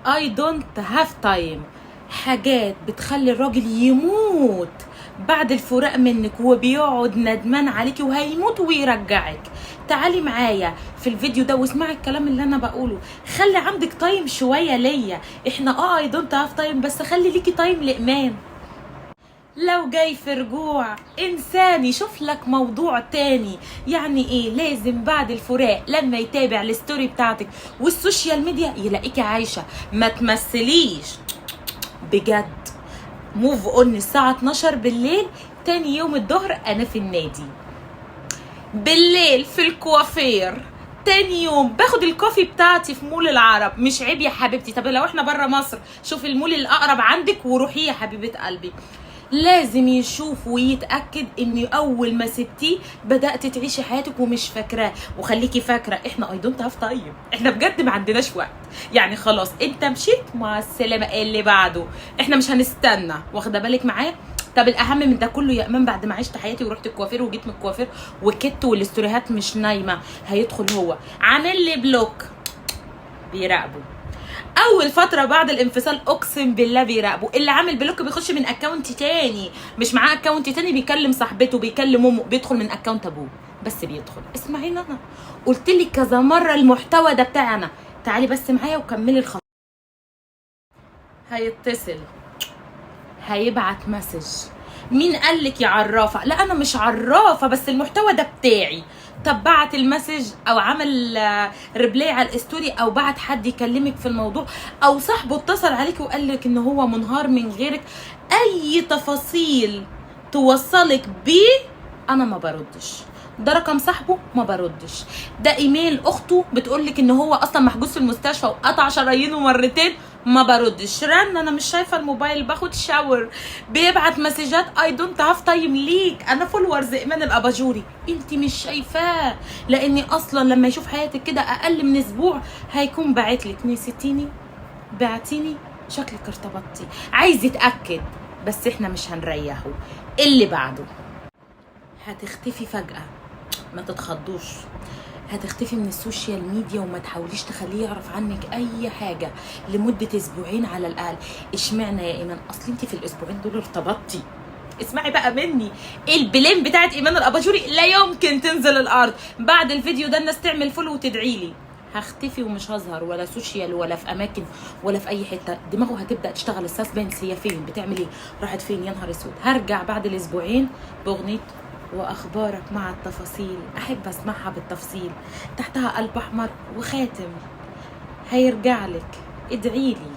I don't have time. حاجات بتخلي الراجل يموت بعد الفراق منك وبيقعد ندمان عليكي وهيموت ويرجعك. تعالي معايا في الفيديو ده واسمعي الكلام اللي انا بقوله. خلي عندك time شوية ليا. احنا I don't have time، بس خلي ليكي time لإيمان. لو جاي في رجوع انساني، شوف لك موضوع تاني. يعني ايه؟ لازم بعد الفراق لما يتابع ال story بتاعتك وال social media يلاقيكي عايشة، ما تمثليش بجد. move on. الساعة 12 بالليل تاني يوم الظهر انا في النادي، بالليل في الكوافير، تاني يوم باخد ال coffee بتاعتي في مول العرب. مش عيب يا حبيبتي. طب لو احنا بره مصر، شوفي المول الاقرب عندك وروحي يا حبيبه قلبي. لازم يشوف ويتاكد ان اول ما سبتيه بدات تعيشي حياتك ومش فاكراه. وخليكي فاكره احنا I don't have time، احنا بجد ما عندناش وقت. يعني خلاص انت مشيت، مع السلامه، اللي بعده، احنا مش هنستنى. واخده بالك معايا؟ طب الاهم من ده كله يا ايمان، بعد ما عشت حياتي ورحت الكوافير وجيت من الكوافير وكدت والاستوريهات مش نايمه، هيدخل هو عامل لي block، بيراقبه. اول فترة بعد الانفصال اقسم بالله بيراقبه. اللي عامل block بيخش من account تاني، مش معاه account تاني، بيكلم صاحبته، بيكلم امه، بيدخل من account ابوه، بس بيدخل. اسمعيني، انا قلت لك كذا مرة المحتوى ده بتاعي انا. تعالي بس معايا وكملي الخط. هيتصل، هيبعت message. مين قال لك يا عرافه؟ لا انا مش عرافه، بس المحتوى ده بتاعي. طب بعت ال message او عمل reply على ال story او بعت حد يكلمك في الموضوع او صاحبه اتصل عليك وقال لك ان هو منهار من غيرك، اي تفاصيل توصلك بيه انا ما بردش. ده رقم صاحبه ما بردش، ده ايميل اخته بتقول لك ان هو اصلا محجوز في المستشفى وقطع شرايينه مرتين، ما بردش. رن انا مش شايفه الموبايل، باخد shower. بيبعت مسجات، I don't have time ليك، انا followers ايمان الاباجوري، انت مش شايفاه. لاني اصلا لما يشوف حياتك كده اقل من اسبوع هيكون باعت لك: نسيتيني؟ بعتيني؟ شكلك ارتبطتي. عايز يتاكد، بس احنا مش هنريحه. اللي بعده، هتختفي فجأة، ما تتخضوش. هتختفي من ال social media وما تحاوليش تخليه يعرف عنك اي حاجة لمدة اسبوعين على الاقل. اشمعنى يا ايمان؟ اصل انت في الاسبوعين دول ارتبطتي. اسمعي بقى مني، ال plan بتاعت ايمان الاباجوري لا يمكن تنزل الارض. بعد الفيديو ده الناس تعمل follow وتدعي لي. هختفي ومش هظهر ولا social ولا في اماكن ولا في اي حته. دماغه هتبدا تشتغل ال suspense، هي فين؟ بتعمل ايه؟ راحت فين؟ يا نهار اسود. هرجع بعد الاسبوعين باغنية واخبارك مع التفاصيل، احب اسمعها بالتفصيل، تحتها قلب احمر وخاتم. هيرجع لك، ادعي لي.